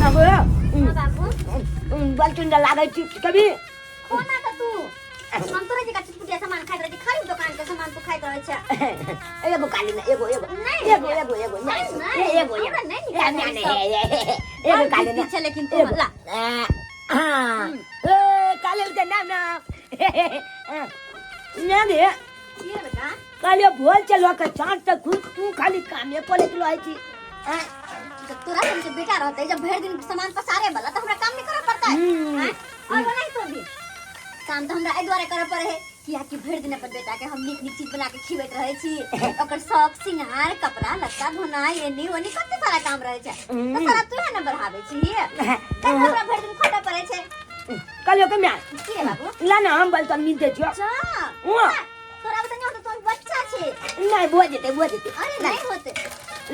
बाबू। हाँ बाबू। बलचुंडा लागै छी कभी। खोना तऽ तू हम तोरे जकाँ चुटपुटिया सामान खाइत रहै छी, खाली दोकान के सामान तू खाइत रहै छै। एगो काली ना, एगो एगो। नहीं। एगो एगो एगो नहीं, नहीं, नहीं, एगो एगो। हमरा नहीं नीक ए, लागै नहीं, सब। नहीं, एगो बड़ काली ना। जिद्दी छै लेकिन तू एगो। ला। हाँ। ए, काली के नाम ना ना रे। की रे बेटा? काली भोल चलो के चांद तक खुद तू खाली कामे करे के रहै छी। हाँ? जब तोरा सन के बेटा रहते, जब भरि दिन सामान पसारे वाला, तो हमरा काम नहीं करे पड़ता है। हाँ? और नहीं तो भी काम तो हमरा एहि दुआरे करे पड़े है कियाकि भरि दिन अपन बेटा के हम नीक नीक चीज बना के खिबैत रहै छी, ओकर शौक सिंगार कपड़ा लत्ता धोनाइ एनी ओनी कते सारा काम रहै छै, तो सारा तू है ना बढ़ाबै छी, तब हमरा भरि दिन खटऽ पड़ै छै। कहलियो के माय। की रे बाबू? ला ना, हम बलतन मीत दै छियो। जा। हुआं। तोरा बता नहीं होते, तू बच्चा छे। नहीं, बुआ जेते, बुआ जेते। अरे नहीं होते।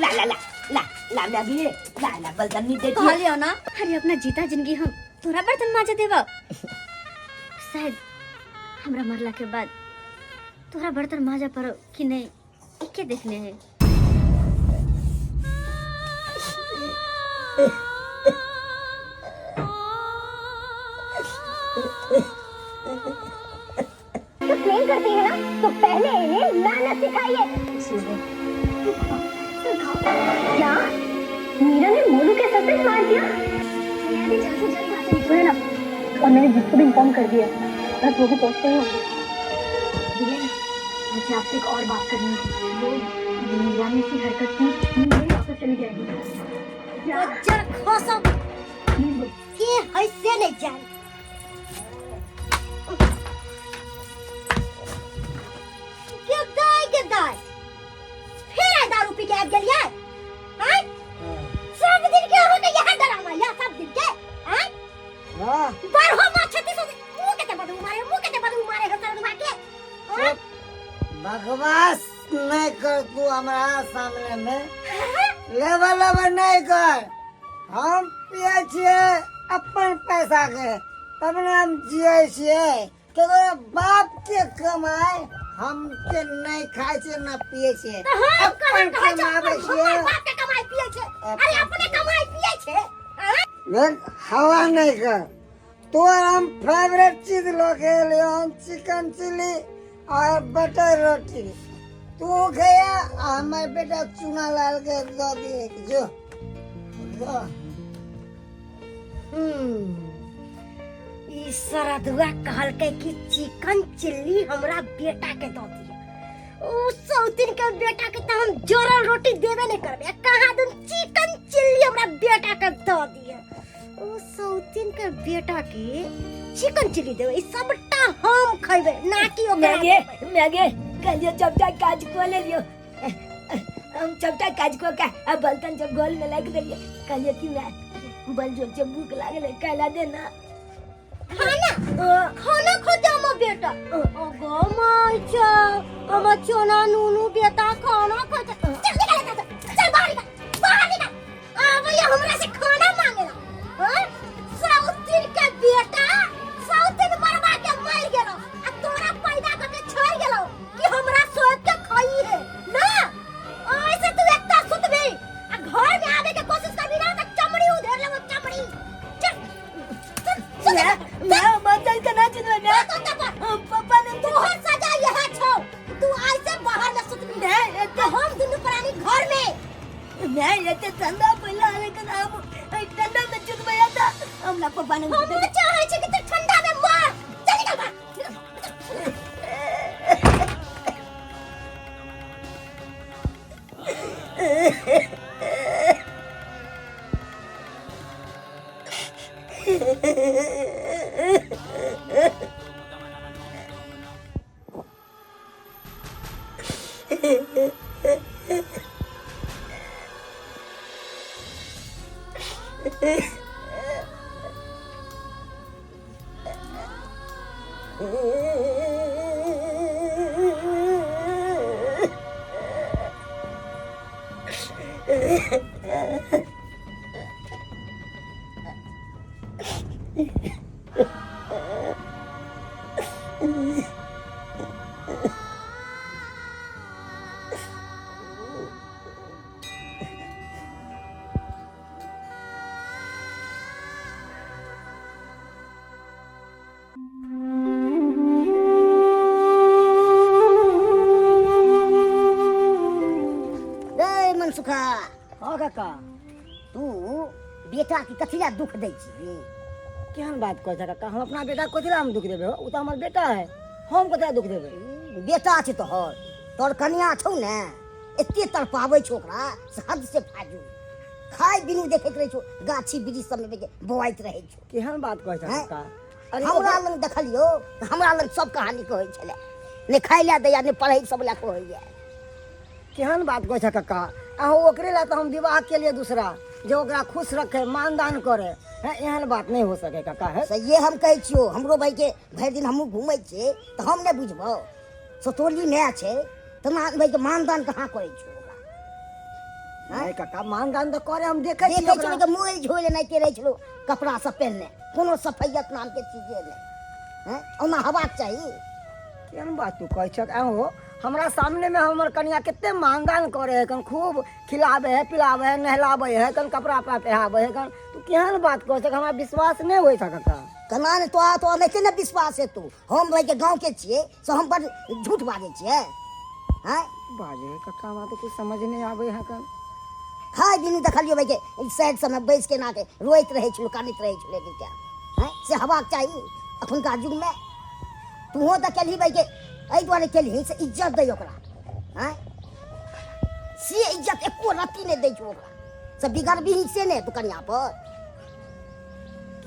ला ला ला ला ला, मैं भी ला ला बलतन मीत दै छियो। कहलियो ना, अरे अपना जीता जिंदगी हम तोरा बर्तन माजे देबो। शायद हमरा मरला के बाद तोरा बर्तन माजा पड़ो कि नहीं, के देखने है। तो प्रेम करती है ना, तो पहले इन्हें मेहनत सिखाइए। क्या मीरा ने मोनू के सर पे मार दिया? मैं भी जल्द से जल्द वहाँ से निकलो ना, और मैंने जिसको भी इन्फॉर्म कर दिया, बस वो भी पहुँचते ही होंगे। मुझे आपसे एक और बात करनी है। वो मीरा ने ऐसी हरकत की, मेरे वापस चली जाएगी। बच्चा खसम के है से नहीं जान। के दाई के दाई फिर आइ दारू पी के आबि गेलियै आँय? सब दिन के अहाँके इएह ड्रामा यऽ सब दिन के आँय? हाँ। बारहो मास 36 मुँह कते बदबू मारे, मुँह कते बदबू मारे है सरदुआ के आँय? बकवास नहीं कर तू हमारा सामने में, लेवल लेवल नहीं कर। हम पिए छियै अपन पैसा के, तब ने हम जिए छियै। केकरो बाप के कमाई हम के नहीं खाए छियै ना पिए छियै। तऽ हम कहाँ अपन कहै छियै, कमाबै अपन छियै। हमर बाप के कमाई पिए छै। अरे अपने कमाई पिए छै। आँय? देख हवा नहीं कर, तोर हम फेवरेट चीज लो के लियो, हम चिकन चिली और बटर रोटी तू गया, हमारे बेटा चूना लाल के दो दिए जो जो। ई सरदुआ कहलकै कि चिकन चिल्ली हमरा बेटा के दऽ दिअ। उ सौतिन के बेटा के तऽ हम जोरल रोटी देबे नहीं करबे, कहाँ दुन चिकन चिल्ली हमरा बेटा के दऽ दिअ। उ सौतिन के बेटा के चिकन चिल्ली देबे, ई सबटा हम खैबे ना कि ओकरा मैगे देबै। मैगे कहलियो चपटा काज को ले लियो, हम चपटा काज को का आ बलतन जब गोल में लाग देलिए। कहलियो कि मैं बल जो जब भूख लागल है कहला दे ना खाना खाना खोते हमर बेटा। ओ गो माय छौ, हमर चोना नूनू बेटा खाना खोते। चल निकल एतऽ से, चल बाहर निकल, बाहर निकल। आबैया हमरा से खाना मांगेला। हाँ? सौतिन के बेटा, सौतिन मरवा के मर गेलो आ तोरा पैदा करके छोड़ गेलो कि हमरा सोच के खाई है ना। ऐसे तू एकटा सुतबी आ घर में आवे के कोशिश करबी ना त चमड़ी उधेड़ लेबो, चमड़ी। चल चल सुत। मैं मैं बचल के ना चिन्हबै मैं। सुत तो पर। हम पापा ने तोहर सजा यह छौ, तू ऐसे बाहर न सुतबी। नहीं, तो हम दुनू प्राणी घर में। मैं एते ठंडा पड़ला, लेकिन हम एहि ठंडा में चुतबै त हमरा पापा ने हम चाहै छी कि तू ठंडा में मर। चल निकल बाहर, निकल। बेटा के कथी लए दुख दै छी केहन बात कहै छै काका हम अपना बेटा कथी लए हम दुख देबै ओ तऽ हमर बेटा है हम कथी लए दुख देबै बेटा छै तोहर तोहर कनिया छौ ने एते तड़पाबै छौ ओकरा से हद से फाजू खाय बिनु देखैत रहै छौ गाछी वृक्ष सबमे बेके बौआइत रहै छौ केहन बात कहै छै हैं? काका अरे हमरा लग देखलियौ तऽ हमरा लग सब कहानी कहै छलै नहि खाय लए दैया नहि पढ़ै सब लए कहैया केहन बात कहै छै काका अहाँ ओकरे लए तऽ हम विवाह केलियै दूसरा जे ओकरा खुश रखे मानदान करे हैं एहन बात नहि हो सके काका है से ये हम कहै छियौ हमरो भाइके भरि दिन हमहूँ घूमै छियै तऽ हम नहि बुझबौ सतोली माय छै तऽ भाइके मानदान कहाँ करै छौ ओकरा नहीं काका मानदान तऽ करे हम देखै छियै देखै ओकरा। छलै कि मोल झोल एनाहिते रहै छलौ कपड़ा सब पहिनने कोनो सफैयत नामके चीजे नहि हैं ओना हेबाक चाही केहन बात तू कहै छक अहो हमरा सामने में हमर कनिया कते मानदान करे है कन खूब खिलाबे है पिलाबे है नहलाबे है कन कपड़ा उपड़ा पहिराबे है कन तू केहन बात कहै छक हमरा विश्वास नहि होइ छ काका केना ने तोरा तो एनाहिते ने विश्वास हेतौ हम भाइके गाँवके छियै से हम बड़ झूठ बाजै छियै आँय बाजे है काका हमरा तऽ कुछ समझ नहि आबै है कन खाय दिन देखलियो भाइके साइड सबमे बैस के एनाके रोइत रहै छलो कानैत रहै छलै बेटा आँय से हेबाक चाही एखुनका युगमे तूहो तऽ केलही भाइके एहि दुआरे केलही से इज्जत दै ओकरा आँय से इज्जत एको रत्ती नहि दै छौ ओकरा से बिगड़बिही से नहि तू कनिया पर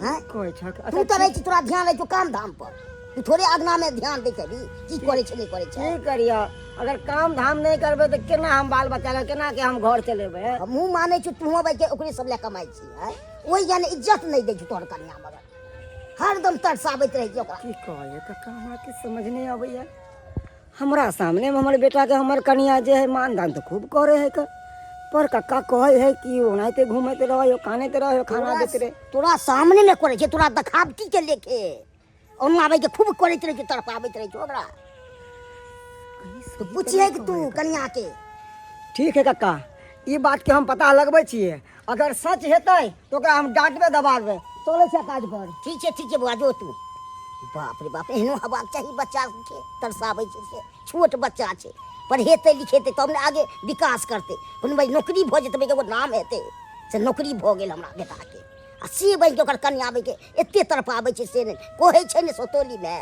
आँय कहै छक तू तऽ रहै छी तोरा ध्यान रहै छौ काम धाम पर तू थोड़े अगना में ध्यान दै छही की करै छै नहि करै छै की करिया अगर काम धाम नहि करबै तऽ केना हम बाल बच्चा के केना के हम घर चलेबै हमहूँ मानै छी तूहो भाइके ओकरे सब लए कमाइ छी आँय ओहि जाने इज्जत नहि दै छौ तोहर कनिया मगर हरदम तरसाबैत रहै छै ओकरा की कहलियै कक्का हमरा किछु समझ नहि अबैया हमरा सामनेमे हमर बेटाके हमर कनिया जे है मानदान तऽ खूब करै है कऽ पर कक्का कहै है कि ओनाहिते घूमैत रहै कानैत रहै खाना दैत रहै तोरा सामने मे करै छै तोरा देखावटी के लेके ओना आबै के खूब करैत रहै छै तड़पाबैत रहै छै ओकरा तो पूछिए कि तू कनिया के ठीक है कक्का ई बात के हम पता लगबै छियै अगर सच हेतै तऽ ओकरा हम डाँटबै दबाड़बै चलै छै काज पर ठीक छै बौआ जो तू बाप रे बाप एहनो हेबाक चाही बच्चा के तरसाबै छै से छोट बच्चा छै पढ़ेतै लिखेतै तब ने आगे विकास करतै कोनो भाई नौकरी भऽ जेतै भाई एगो नाम हेतै से नौकरी भऽ गेल हमरा बेटाके आ से बनि कऽ ओकर कनिया आबैके एते तड़पाबै छै से नहि कहै छै ने सतोलीमे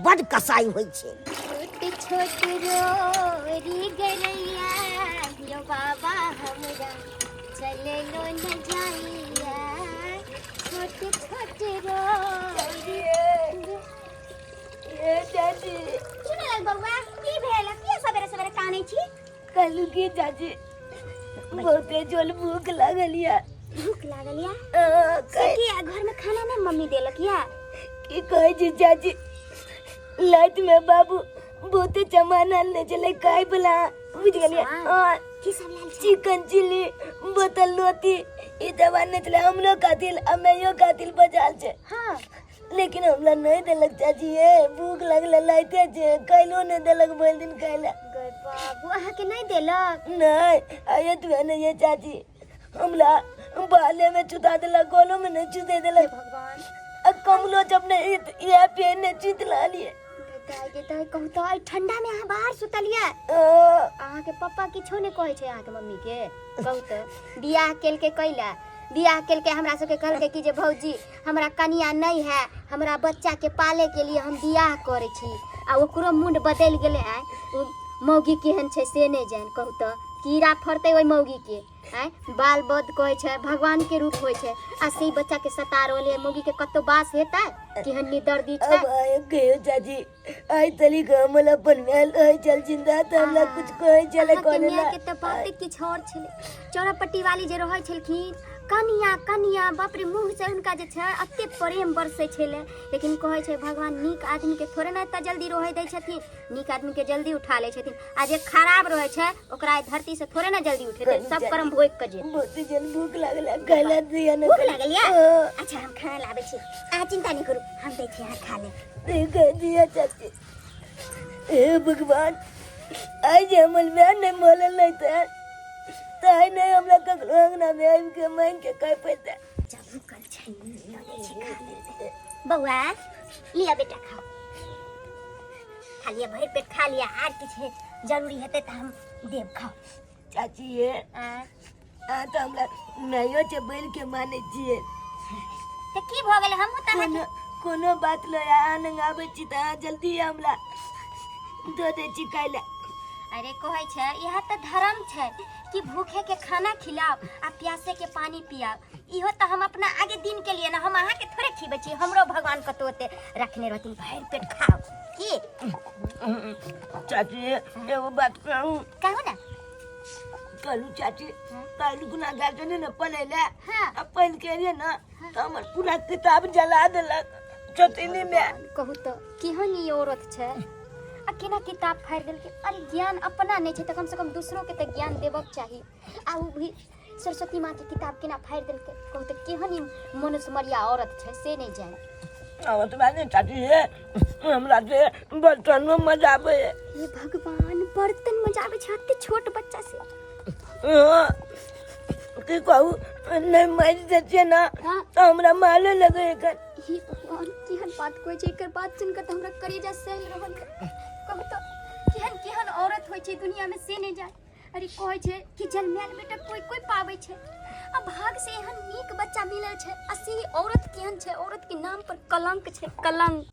बड्ड कसाई होइ छै छोट छोट रोरी गरैया यो बाबा हमरा चललो न जाइया छोट छोट रोरी ए चाची सुनल बौआ की भेल किया सवेरे सवेरे कानै छी कहलू की चाची बहुते जोल भूख लागल या भूख लागल या अ, से किया घर में खाना नहीं मम्मी देलक या की कहै छी चाची लाइट में बाबू बहुते चमान आनने छलै खाय बला बुझि गेलियै सामान? हँ की सब लाल छै चिकन चिली बोतल लोती ई सब आनने छलै हमरो खातिर आ मैयो खातिर बचाल छै हाँ लेकिन हमरा नहीं देलक चाची ये भूख लगल लाइते छै कैलो नहीं देलक भरि दिन खाइला गए बाबू अहाँ के नहीं देलक नहीं आये तू नहीं ये चाची हमरा बाले में चुता देलक गोलो में नहीं चुते देलक भगवान आ कमलो जब नहीं इहे पेन नहीं चुत लालिए दाई गे दाई कहू तो आई ठंडा में अहाँ बाहर सुतलियै अहाँ के पप्पा किछो नहि कहै छै अहाँ के मम्मी के कहू तो बियाह केलकै कैला बियाह केलकै हमरा सबके कहलकै कि जे भौजी हमरा कनिया नहि है हमरा बच्चा के पाले के लिए हम बियाह करै छी आ ओकरो मुंड बदलि गेलै आय ओ मौगी केहन छै से नहि जानि कहू तऽ कीड़ा फड़तै ओहि मौगी के आँय बाल बोध कहै छै भगवान के रूप होइ छै आ से बच्चा के सता रहल है मौगी के कतौ बास हेतै केहन निदर्दी छै अब आए गयो चाची आई तली का हमला अपन मेल आई चल जिंदा त हमला कुछ कहे चले अहाँके कोने माय के तऽ बाते किछु आओर छलै चौरापट्टी वाली जे रहै छलखिन कनिया कनिया बाप रे मुँह से हुनका जे छै एते प्रेम बरसै छलै लेकिन कहै छै भगवान नीक आदमीके थोड़े ने एते जल्दी रहै दै छथिन नीक आदमीके जल्दी उठा लै छथिन आ जे खराब रहै छै ओकरा एहि धरती से थोड़े ने जल्दी उठेतै सब कर्म भोगि कऽ जेतै बहुत जन भूख लागल खाइला दिया न भूख लागल या अच्छा हम खाना लाबै छी अहाँ चिंता नहि करू हम दै छी अहाँ खा लेब देख दिया चाची हे भगवान आइ जे हमर माय नहि मरल नहीं तऽ तऽ नहि हमरा ककरो अंगना में आबि के मांगि के खाय पैता बच्चा भूखल छै लऽ दै छी खा लेबै बौआ लिअ बेटा खाओ खा लिअ भरि पेट खा लिअ आर किछु जरूरी हेतै तऽ हम देब खाओ चाची ये आँय अहाँ तऽ हमरा माइयो छै बोलि के मानै छियै। तऽ की भऽ गेलै? हमहूँ तऽ कोनो कोनो बात लऽ अहाँ लग आबै छी तऽ अहाँ जल्दी हमरा दऽ दै छी खाय लए। अरे कहै छै इएह तऽ धर्म छै कि भूखे के खाना खिलाओ आ प्यासे के पानी पियाओ। इहो तऽ हम अपना आगे दिन के लिए ना, हम अहाँके थोड़े खिबै छी। हमरो भगवान कतौ ओते रखने रहथिन, भरि पेट खाओ। की चाची, एगो बात कहू? कहू ना। कहलू चाची, काल्हि गुना गेल छलै ने पढ़ै लए। हाँ। आ पढ़ि के एलियै ने तऽ हमर पूरा किताब जला देलक चौथिनी मे। कहू तऽ केहन ई औरत छै आ केना किताब फाड़ि देलकै। अरे ज्ञान अपना नहि छै तऽ कमसँ कम दूसरोके तऽ ज्ञान देबक चाही। आ ओ भी सरस्वती माँ के किताब केना फाड़ि देलकै। कहू तऽ केहन ई मनुष्यमरिया औरत छै से नहि जानि। ओतबा नहि चाची, हे हमरा से बर्तनो मजाबै। हे भगवान, बर्तन मजाबै छै एते छोट बच्चा से? हाँ, की कहू, नहि मारि दै छियै ने। हाँ। तऽ हमरा मारे लगै एखन। हे भगवान, केहन बात कहै छै। एकर बात सुनि कऽ तऽ हमरा करेजा सहल रहल यऽ। कहू तऽ केहन केहन औरत होइ छै दुनियामे से नहि जान। अरे कहै छै कि जन्मायल बेटा कोई कोई पाबै छै, आ भाग से एहन नीक बच्चा मिलल छै, आ से ई औरत केहन छै? औरत के नाम पर कलंक छै, कलंक।